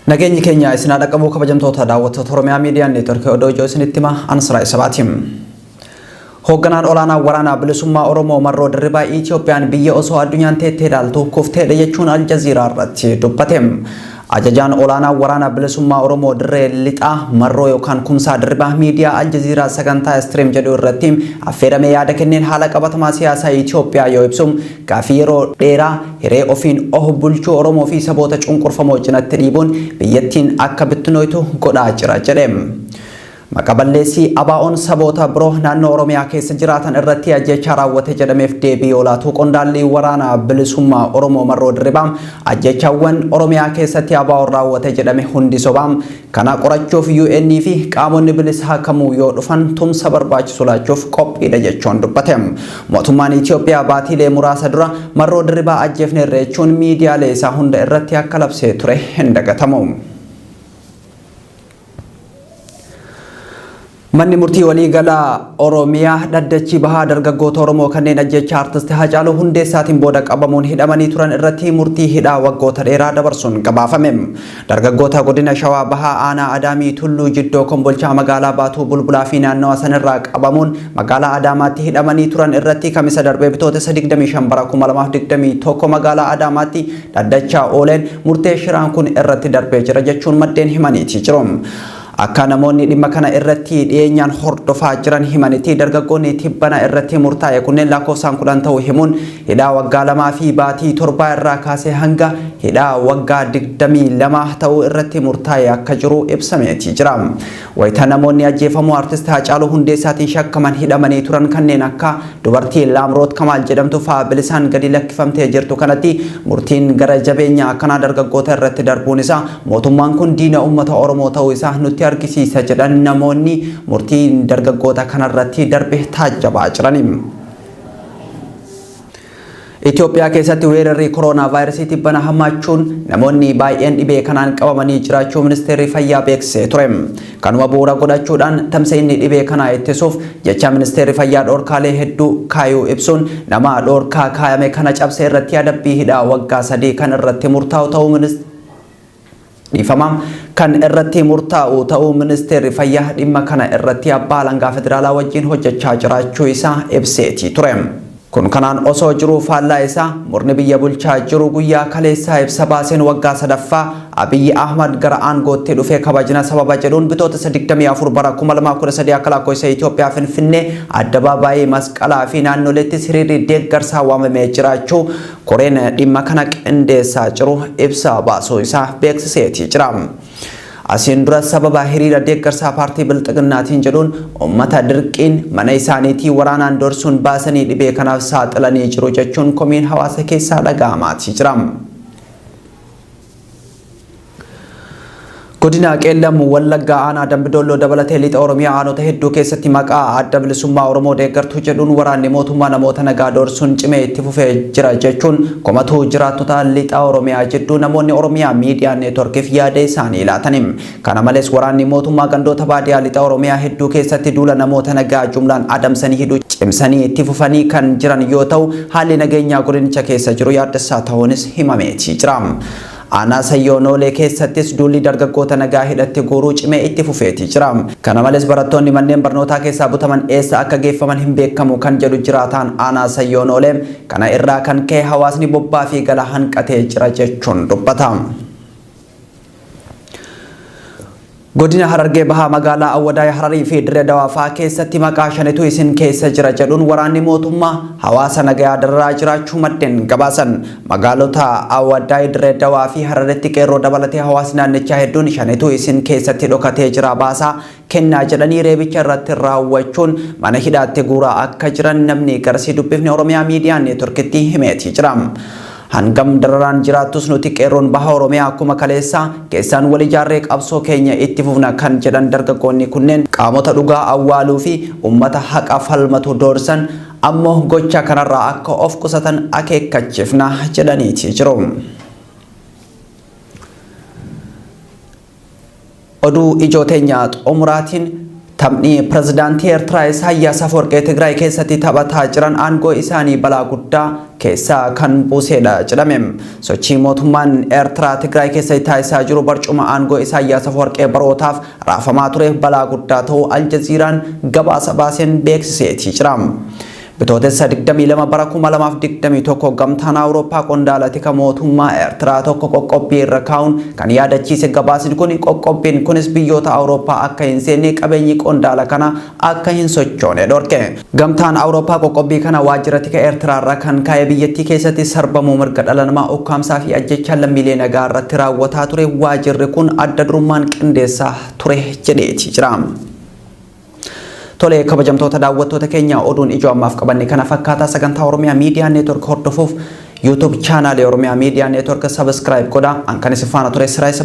Nageenyi keenya isin haa dhaqqabuu kabajamtoota daawwattoota Oromiyaa Miidiyaa Neetworkii oduu ijoo isinitti hima Ansiraa Sabaati. Hoogganaan olaanaa waraanaa bilisummaa Oromoo Marroo Dirribaa Itiyoophiyaan biyya osoo addunyaan teettee ilaaltu kufteedha jechuun Aljaziiraa irratti dubbate. Ajajaan olaanaa waraana bilisummaa Oromoo dirree lixaa Marroo yookaan Kumsaa Dirribaa miidiyaa Aljaziiraa sagantaa Stream jedhu irratti affeeramee yaada kenneen haala qabatamaa siyaasaa Itiyoophiyaa yoo ibsu gaaffii yeroo dheeraa hiree ofiin of bulchuu Oromoo fi saboota cunqurfamoo cinatti dhiibuun biyyattiin akka bittinooytu godhaa jira jedhe. Maqa balleessii ABO'n saboota biroo naannoo Oromiyaa keessa jiraatan irratti ajjeechaa raawwate jedhameef deebii yoo laatu qondaalli waraana bilisummaa Oromoo Marroo Dirribaa ajjeechaawwan Oromiyaa keessatti ABO'n raawwate jedhame hundi sobaa kana qorachuuf UN fi qaamonni bilisaa kamuu yoo dhufan tumsa barbaachisu laachuuf qophiidha jechuun dubbate. Mootummaan Itiyoophiyaa baatiilee muraasa dura Marroo Dirribaa ajjeefneerra jechuun miidiyaalee isaa hunda irratti akka labsee ture hin dagatamu. Manni murtii waliigalaa Oromiyaa dhaddachi bahaa dargaggoota Oromoo kanneen ajjeechaa artisti Haacaaluu Hundeessaatiin booda qabamuun hidhamanii turan irratti murtii hidhaa waggoota dheeraa dabarsuun gabaafame. Dargaggoota godina Shawaa Bahaa aanaa Adaamii Tulluu Jiddoo Kombolchaa magaalaa Baatuu Bulbulaa fi naannawa sanirraa qabamuun magaalaa Adaamaatti hidhamanii turan irratti kamisa darbee bitootessa 25 bara 2021 magaalaa Adaamaatti dhaddacha ooleen murtee shiraan kun irratti darbee jira jechuun maddeen himaniiti jiru. Akka namoonni dhimma kana irratti dhiyeenyaan hordofaa jiran himanitti dargaggoonni tibbana irratti murtaa'e kunneen lakkoofsaan 10 ta'uu himuun hidhaa waggaa 2 fi baatii 7 irraa kaasee hanga hidhaa waggaa 22 ta'uu irratti murtaa'e akka jiru ibsameeti jira. Wayita namoonni ajjeefamuu Artist Haacaaluu Hundeessaatiin shakkaman hidhamanii turan kanneen akka Dubartii Laamroot Kamaal jedhamtu fa'aa bilisaan gadi lakkifamtee jirtu kanatti murtiin gara jabeenya akkanaa dargaggoota irratti darbuun isaa mootummaan kun diina uummata Oromoo ta'uu isaa nutti argisiisa jedhan namoonni murtiin dargaggoota kanarratti darbe taajjabaa jirani. Itoophiyaa keessatti weerarri koroonaavaayirasii tibbana hammaachuun namoonni baay'een dhibee kanaan qabamanii jiraachuu ministeerri fayyaa beeksisee ture. Kanuma bu'uura godhachuudhaan tamsa'inni dhibee kanaa ittisuuf jecha ministeerri fayyaa dhoorkaalee hedduu kaayuu ibsuun nama dhoorkaa kaayame kana cabse irratti adabbii hidhaa waggaa 3 kan irratti murtaa'u ta'uu dhiifama kan irratti murtaa'u ta'uu ministeerri fayyaa dhimma kana irratti abbaa alangaa federaalaa wajjin hojjechaa jiraachuu isaa ibseetii ture. Kun kanaan osoo jiruu faallaa isaa murni biyya bulchaa jiru guyyaa kaleessaa ibsa baaseen waggaa sadaffaa Abiyyi Ahmad gara aangootti dhufee kabajna sababa jedhuun Bitootessa 24 bara 2013 akka lakkoofsa Itoophiyaa Finfinnee addabaabaayii Masqalaa fi naannoleettis hiriirri deeggarsaa waamamee jiraachuu Koreen dhimma kana qindeessaa jiru ibsa baasuu isaa beeksiseetii jira. Asiin dura sababa hiriira deeggarsaa paartii Bilxiginnaatiin jedhuun uummata dirqiin mana isaaniitii waraanaan doorsuun baasanii dhibee kanaaf saaxilanii jiru jechuun komiin hawaasa keessaa dhaga'amaatii jira. Godina Qeellam Wallaggaa aanaa Dambidolloo dabalatee lixa Oromiyaa aanota hedduu keessatti maqaa Adda Bilisummaa Oromoo deeggartuu jedhuun waraanni mootummaa namoota nagaa doorsuun cimee itti fufee jira jechuun komatu jiraattota lixa Oromiyaa jidduu namoonni Oromiyaa Miidiyaa Neetworkiif yaada isaanii laatani. Kana malees waraanni mootummaa gandoota baadiyaa lixa Oromiyaa hedduu keessatti duula namoota nagaa jumlaan adamsanii hidhuu cimsanii itti fufanii kan jiran yoo ta'u haalli nageenyaa godinicha keessa jiru yaaddessaa ta'uunis himameeti jira. Aanaa Sayyoo Noolee keessattis duulli dargaggoota nagaa hidhatti guuruu cimee itti fufeeti jira. Kana malees barattoonni manneen barnootaa keessaa butaman eessa akka geeffaman hin beekamu kan jedhu jiraataan aanaa Sayyoo Noolee, kana irraa kan ka'e hawaasni bobbaa fi gala hanqatee jira jechuun dubbata. Godina Harargee Bahaa magaalaa Awwadaay Hararii fi Dirree Dawaa fa'aa keessatti maqaa shanetu isin keessa jira jedhuun waraanni mootummaa hawaasa nagayaa dararaa jiraachuu maddeen gabaasan. Magaalota Awwadaay, Dirree Dawaa fi Hararitti qeerroo dabalatee hawaasni naannichaa hedduun shanetu isin keessatti dhokatee jira baasaa kennaa jedhanii reebicha irratti raawwachuun mana hidhaatti guuraa akka jiran namni garasii dubbifne Oromiyaa Miidiyaa Neetworkitti himeetii jira. Hangam dararaan jiraattus nuti Qeerroon Baha Oromiyaa akkuma kaleessaa keessaan wal ijaarree qabsoo keenya itti fufna kan jedhan dargaggoonni kunneen qaamota dhugaa awwaaluu fi ummata haqa falmatu doorsan ammoo gocha kanarraa akka of qusatan akeekkachiifna jedhaniiti jiru. Oduu ijoo teenya xumuraatiin Taphni pirezidaantii Eertiraa Isaayyaas Afwerqee Tigraay keessatti taphataa jiran aangoo isaanii balaa guddaa keessa kan buusedha jedhame. Sochii mootummaan Eertiraa Tigraay keessatti taasisaa jiru barcuma aangoo Isaayyaas Afwerqee barootaaf raafamaa ture balaa guddaa ta'uu Aljaziiraan gabaasa baaseen beeksiseetii jira. Bitootessa 22 bara 2021 Gamtaan Awurooppaa qondaala tika mootummaa Eertiraa tokko qoqqobbii irra kaa'uun kan yaadachiise gabaasni kun, qoqqobbiin kunis biyyoota Awurooppaa akka hin seenne, qabeenyi qondaala kanaa akka hin sochoone dhorke. Gamtaan Awurooppaa qoqqobbii kana waajjira tika Eertiraa irra kan kaa'e biyyattii keessatti sarbamuu mirga dhala namaa, ukkaamsaa fi ajjechaa lammiilee nagaa irratti raawwataa ture waajjirri kun adda durummaan qindeessaa ture jedheeti jira. Tole, kabajamtoota daawwattoota keenya, oduun ijoo ammaaf qabanne kana fakkaataa. Sagantaa Oromiyaa Miidiyaa Neetwork hordofuuf YouTube chaanaalii Oromiyaa Miidiyaa Neetwork subscribe godhaa. An kan isin faana ture Siraa Isa.